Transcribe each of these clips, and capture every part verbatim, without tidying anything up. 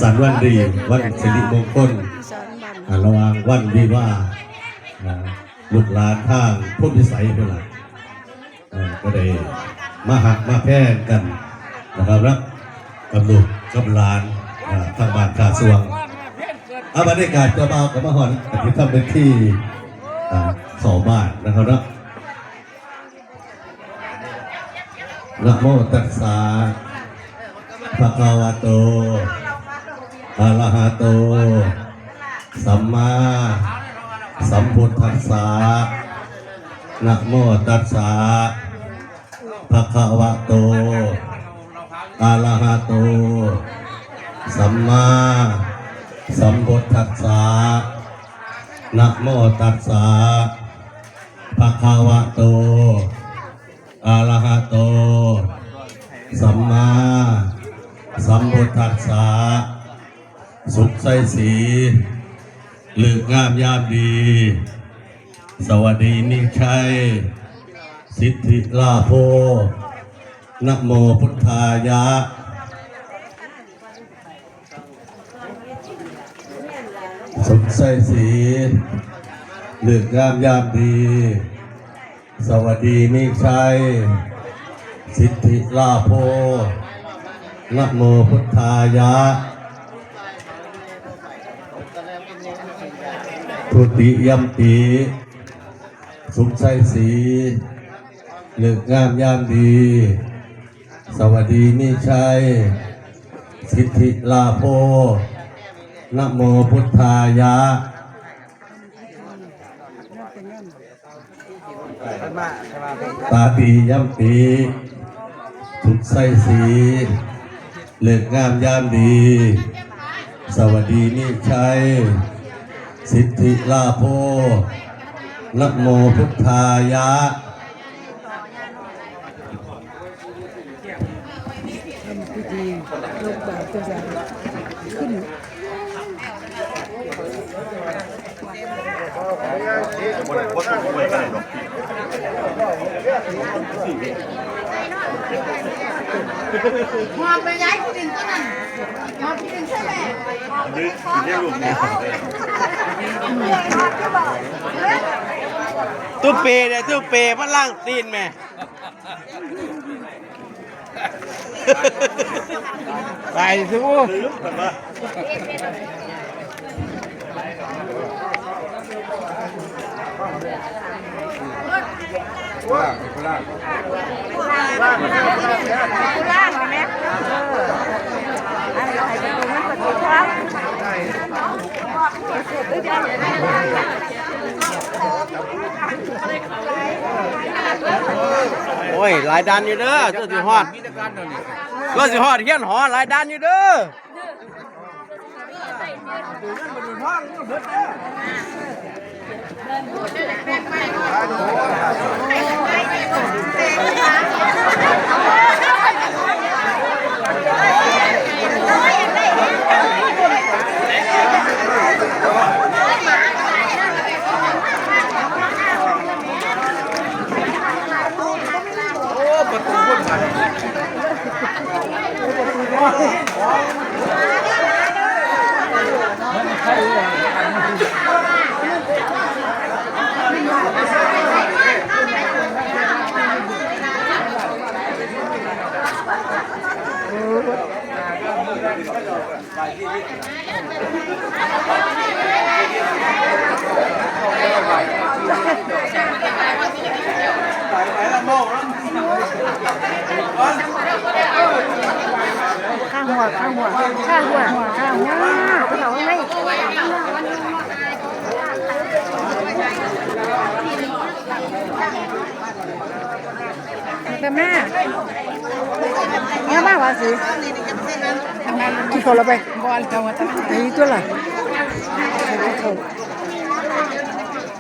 สันวันดี วันสิริมงคล อ่า ระหว่างวันวิวาห์ อ่า ลูกหลานทางโพนพิสัยพุ่นล่ะ เอ่อ ก็ได้มาฮักมาแพงกันนะครับเนาะ กับลูกกับหลาน อ่า ทางบ้านท่าส่วง เอาบรรยากาศเจ้าบ่าวก็มาฮอด ก็สิทำเป็นที่ อ่า เข้าบ้านนะครับเนาะ นะโมตัสสะ ภะคะวะโต อะระหะโต สัมมาสัมพุทธัสสะ นะโมตัสสะ ภะคะวะโต อะระหะโต สัมมาสัมพุทธัสสะ นะโมตัสสะ ภะคะวะโต อะระหะโต สัมมาสัมพุทธัสสะ สุขใสสี ฤกษ์งามยามดี สวัสดีมีชัย สิทธิลาโภ นะโมพุทธายะ สุขใสสี ฤกษ์งามยามดี สวัสดีมีชัย สิทธิลาโภ นะโมพุทธายะ ทุติยมปิ สุขใสสี ฤกษ์งามยามดี สวัสดีมีชัย สิทธิลาโภ นะโมพุทธายะ ตาติยมปิ สุขใสสี ฤกษ์งามยามดี สวัสดีมีชัย สิทธิลาโภ นะโมพุทธายะ ทำพิธีลงบาตรเจ้าสาวขึ้น หอบไปย้ายที่ดินต้นนั้น หอบที่ดินใช่ไหม ตุ๊เปเนี่ย ตุ๊เปมาล้างตีนแม่ ตายสิบู โอ้ย หลายด่านอยู่เด้อ ตัวสิฮอด ก็สิฮอดเฮียนหอหลายด่านอยู่เด้อ โอ้ ประตูพุ่นไป ข้างหัว ข้างหัว ข้างหัว ข้างหัว ข้างหัว เติมหน้า เนี่ยมากกว่าสิ กินข้าวแล้วไป บอลเจ้ามาตั้ง ไอ้ตัวล่ะ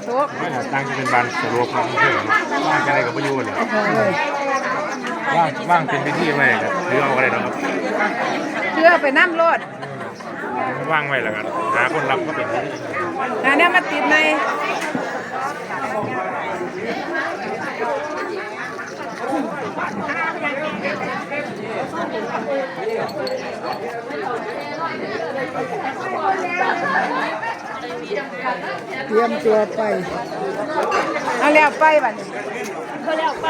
โต๊ะ ไม่หาตั้งที่เป็นบ้านสะดวกครับ เพื่อนบ้านอะไรกับประโยชน์เนี่ย ว่าง ว่างเป็นพิธีไว้ครับ หรือเอาอะไรนะครับ เพื่อไปน้ำโลด ว่างไว้แล้วกัน หาคนรับก็เป็นพิธี หาเนี่ยมาติดใน โอ้ เตรียมตัวไป เอาแล้วไปบัดนี้ เขาแล้วไป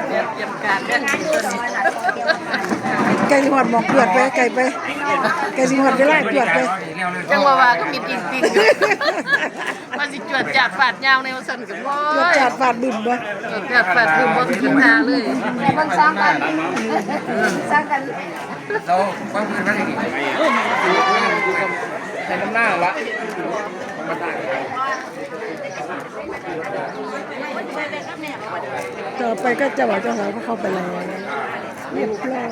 เตรียมการเรื่องนี้ ใกล้สิฮอดหม่องจวดไป ใกล้ไป ใกล้สิฮอดเวลาจวดไป จังว่าว่าก็มีปิงปิงอยู่ ว่าสิจวดจาดฟาดยาวในว่าซั่นก็บ่ จวดจาดฟาดบึ้มบ่ จวดจาดฟาดบึ้มบ่คือหาเลย มันสร้างกัน สร้างกัน เราฟังเพื่อนมาได้ดี ใส่น้ำหน้าละ ต่อไปก็จะว่าเจ้าสาวก็เข้าไปแล้ว เรียบร้อย